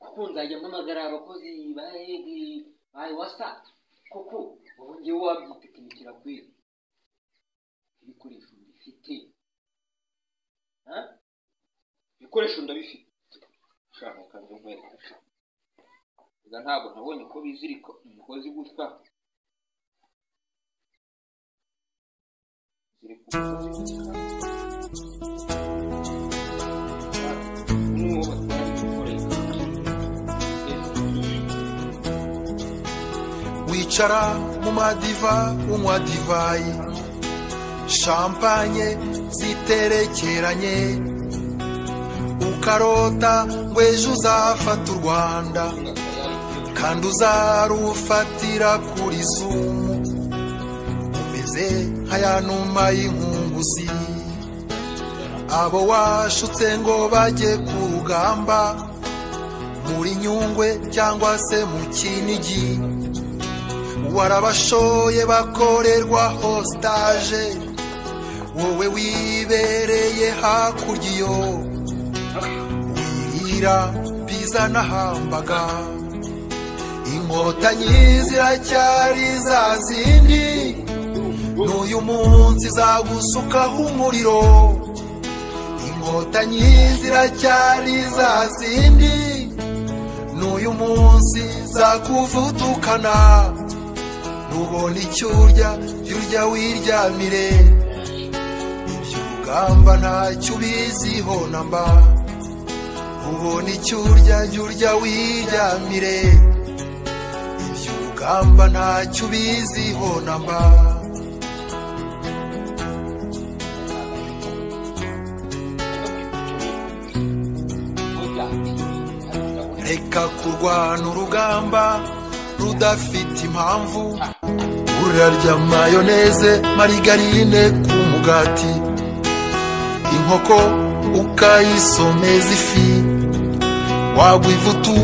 Kuko nzajya mpamagara abakozi ba REG, ba WASAC, koko ubu ngewe wabyitekinikira kweli? Ibikoresho mbifite, ibikoresho ndabifite. Shaka kandi nkwereka. Ntabwo nabonye ko bizirika umugozi gutya. Zirika umugozi gutya. N'uwo batwara ibikoresho. Wicara mu madiva unywa divayi, champagne ziterekeranye, ukarota ngo ejo uzafata u Rwanda, kandi uzarufatira kuri Zoom, umeze nka ya numa y'inkunguzi. Abo washutse ngo bajye ku rugamba muri Nyungwe cyangwa se mu Kinigi, warabashoye bakorerwa hostage, wowe wibereye hakurya iyo wirira biza n'ahambaga. Inkotanyi ziracyari za zindi, n'uyu munsi zagusukaho umuriro. Inkotanyi ziracyari za zindi, n'uyu munsi zakuvutukana. Nubona icyo urya jya urya wiryamire, iby'urugamba ntacyo ubiziho namba. Nubona icyo urya jya urya wiryamire, iby'urugamba ntacyo ubiziho namba. Reka kurwana urugamba rudafite impamvu. Urarya mayoneze, marigarine ku mugati, inkoko ukayisomeza ifi, wagwa ivutu.